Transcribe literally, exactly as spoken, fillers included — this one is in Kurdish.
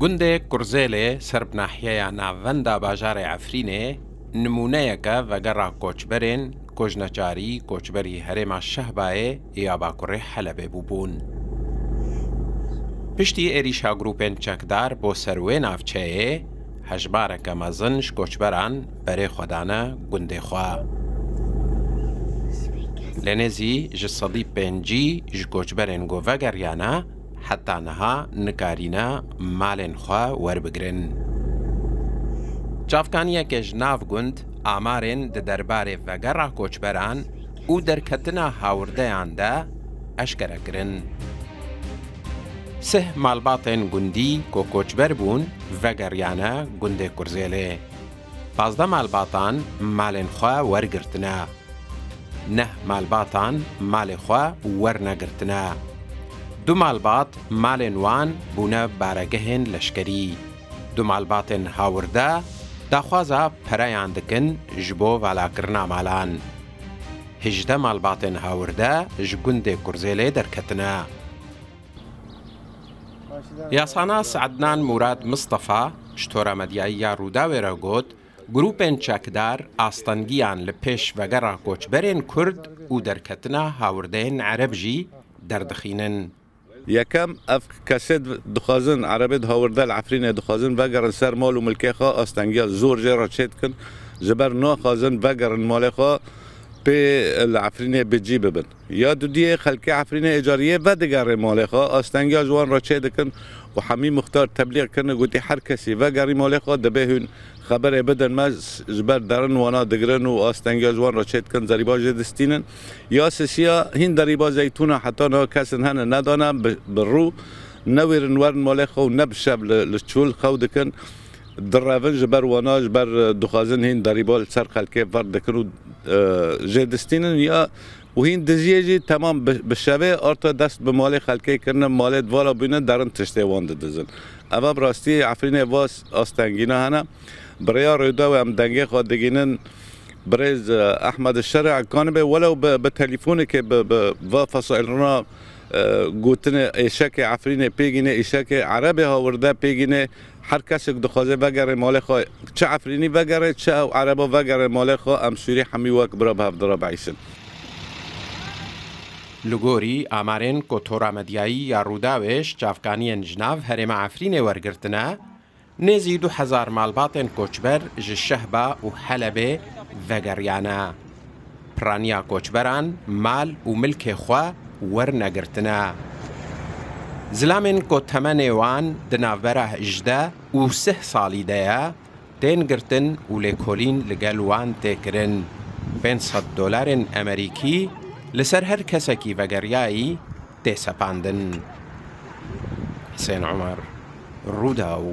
Gundê Kurzêlê ser bi nahiyeya navenda bajarê Efrînê nimûneyeke vegera koçberên ku ji neçarî koçberî herêma Şehbayê ya bakurê Helebê bûbûn. Piştî êrîşa grûpên çekdar bo ser wê navçeyê, hejmareke mezin ji koçberan berê xwe dane gundê xwe. Lê nêzî ji sedî pêncî ji koçberên ku vegeriyane, heta niha nikarîne malên xwe werbigirin. Çavkaniyeke ji nav gund amarên di derbarê vegera koçberan û derketina hawirdeyan de eşkere kirin. Sih malbatên gundî ku koçber bûn, vegeriyane gundê Kurzêlê. Pazdeh malbatan malên xwe wergirtine. Neh malbatan malê xwe wernegirtine. Du malbat malên wan bûne baregehên leşkerî. Du malbatên hawirde daxwaza pereyan dikin ji bo valakirina malan. Hejdeh malbatên hawirde ji gundê Kurzêlê derketine. Yasanas Ednan Murad Mistefa ji Tora Medyayî ya Rûdawê re got, grûpên çekdar astengiyan li pêş vegera koçberên Kurd û derketina hawirdeyên Ereb jî derdixînin. Yekem, ev kesê di-, dixwazin Erebê di hawirde li Efrînê dixwazin vegerin ser mal û milkê xwe, astengiya zor jê re çê dikin, ji ber naxwazin vegerin malê xwe pê li Efrînê bi cî bibin. Ya dudiyê xelkê Efrînê êcariyê vedigere malê xwe, astengiya ji wan re çê dikin û Hemî Muxtar teblîx kirine, gotî, her kesî vegerî malê xwe, dibê hûn xeberê bidin me, s-, ji ber derin wana digirin û astengiya ji wan re çê dikin, zerîba jê distînin. Ya sisiya hîn derîba zeytûna heta niha kesin hene nedane, bi, bi rû newêrin werin malê xwe û ne bi şev li, li çûl xew dikin. Direvin ji ber wana, ji ber, e, dixwazin hîn derîba li ser xelkê ferq dikin û, e, jê distînin ya û hîn dijiyê jî temam bi, bi şevê arta dest bi malê xelkê kirine, malê di vala bûne derin tiştê wan didizin. Eva bi rastî Efrînê va s-, astengîna hene. Bi rêya Rûdawê em dengê xwe digînin birêz, e, Ehmed Şerê, kanibê welew bi, bi telîfonekê bi, bi va fesaîlrina, e, gotinê êşekê Efrînê pêgînê, êşekê Erebê hawirde pêgînê, her kesek dixwaze vegere malê xwe, çi Efrînî vegere, çi ew Ereba vegere malê xwe, em Sûrî hemî wek bira bi hev dira biîşin. Li gorî amarên ku Tora Medyayî ya Rûdawê ji çavkaniyên ji nav herêma Efrînê wergirtine, nêzî du hezar malbatên koçber ji Şehba û Helebê vegeriyane. Piraniya koçberan mal û milkê xwe wernegirtine. Zilamên ku temenê wan di navbera hejdeh û sih salî de ye, tên girtin û lêkolîn li gel wan tê kirin. Pênc sed dolarên Emerîkî li ser her kesekî vegeriyayî tê sepandin. Hisên Omer, Rûdaw.